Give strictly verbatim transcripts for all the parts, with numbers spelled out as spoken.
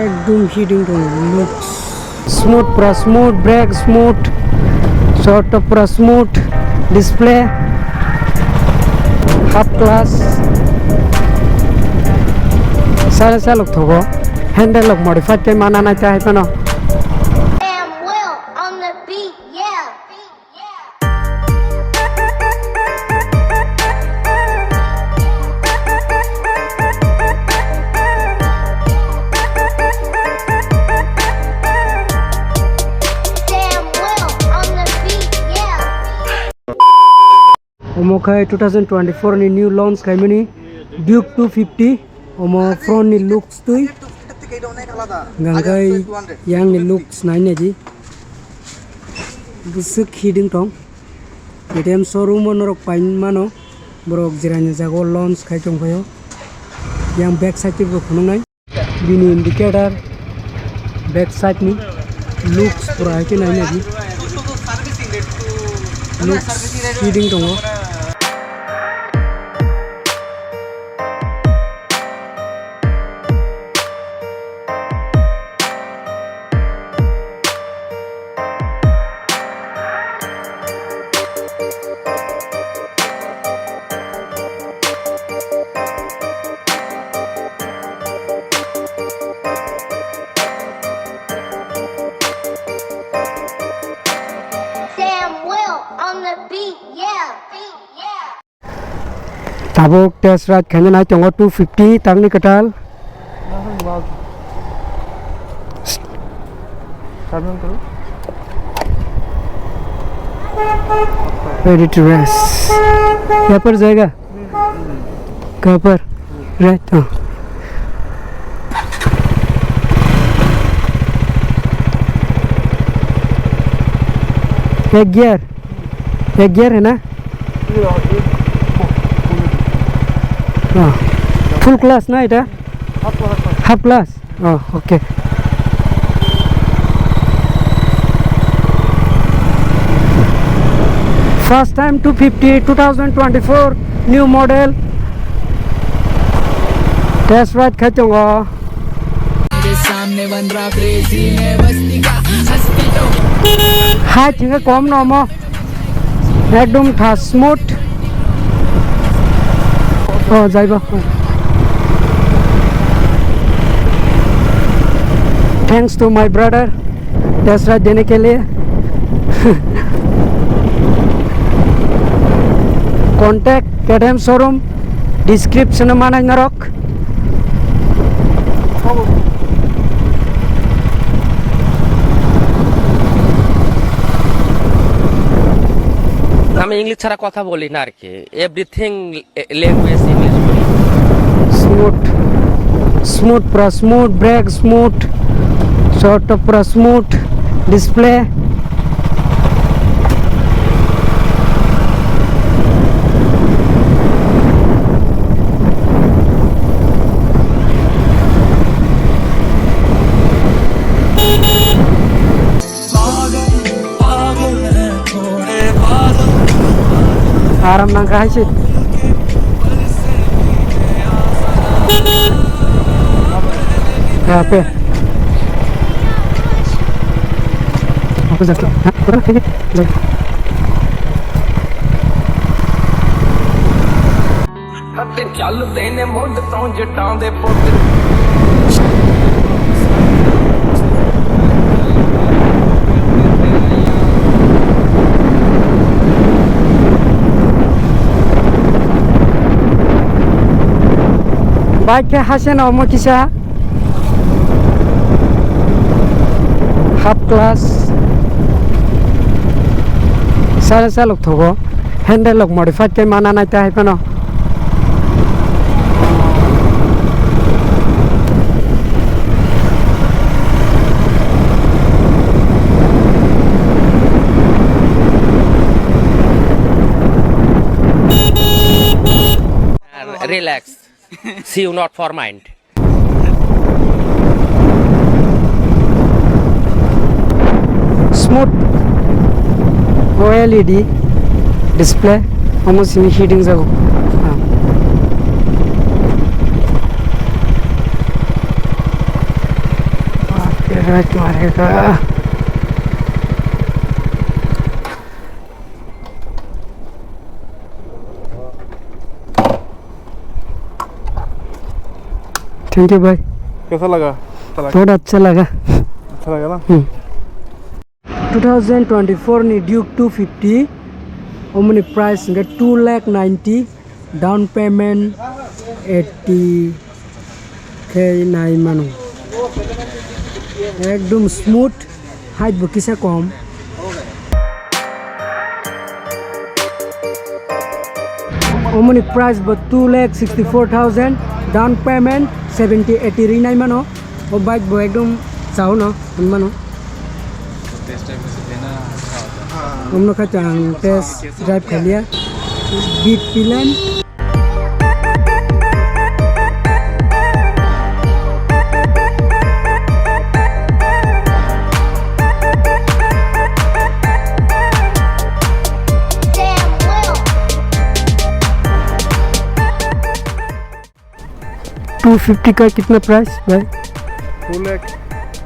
Ekdom hiding tong looks. Smooth, pura smooth, brake smooth, short pura smooth, display half class. Sale salok thogo, handle lok modified kai mana nai ta hai phano. Damn well on the beat, yeah. Omo khai two thousand twenty-four ni new launch khaimani Duke two fifty. Omo front ni looks twi. Gangkai yang ni looks nai nai di. Bwswk hiding tong. K T M showroom o norok paimano. Borok jirani jago launch khai tong phaio. Yang back side twi bo phunuknai. Bini indicator, back side ni looks pura hai khe nai nai di. Looks hiding tongo. Damn well on the beat, yeah, beat, yeah. Tabuk test ride khaina nai tongo two fifty tangni kwtal. Ready to race. यहाँ पर जाएगा? कहाँ पर? Right, हाँ। एक गियर, एक गियर है ना? हाँ। Full class ना এটা? Half class. Oh, okay. First time two fifty, two thousand twenty-four new model test ride khai tongo. Hai thingkhe kom no omo. Ekdom tha smooth. Oh, jaiba. Thanks to my brother, test ride dene ke liye. Contact K T M showroom, description o manai norok. আমি ইংলিশ ছাড়া কথা বলি না আর কি, everything language English বলি। Smooth, smooth, pura smooth, brake smooth, short pura smooth, display. Aram nang kahai se. Apa? Apa jatuh? Hah? Hatti chalde ne mud to jatan de put. Bike ke hase no mo kisa. Half class. Sale salok thogo. Handle lok modified khe mana nai ta hai phano. Relax. See you not for mind. Smooth O L E D display, omo simi hiding jago. Ah. Right, मारेगा। Thank you भाई। कैसा लगा? अच्छा लगा? बहुत अच्छा लगा। अच्छा लगा ना? हम्म। Two thousand twenty-four ni Duke two fifty, omoni price hingke two lakh ninety, down payment eighty khe nai mano. Ekdom smooth, height bo kisa kom. Omoni price bo two lakh sixty-four thousand, down payment seventy eighty ri nai mano. O bike bo ekdom chao no, hwn mano. Test drive se dena. Omno kha ang test drive khaliya. Beat pilen. Two fifty ka kitna price, bhai? Two lakh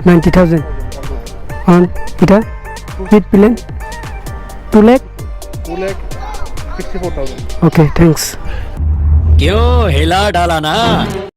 ninety thousand. And ita? Beat pilen? Two lakh? Two lakh sixty-four thousand. Okay, thanks. क्यों हिला डाला ना?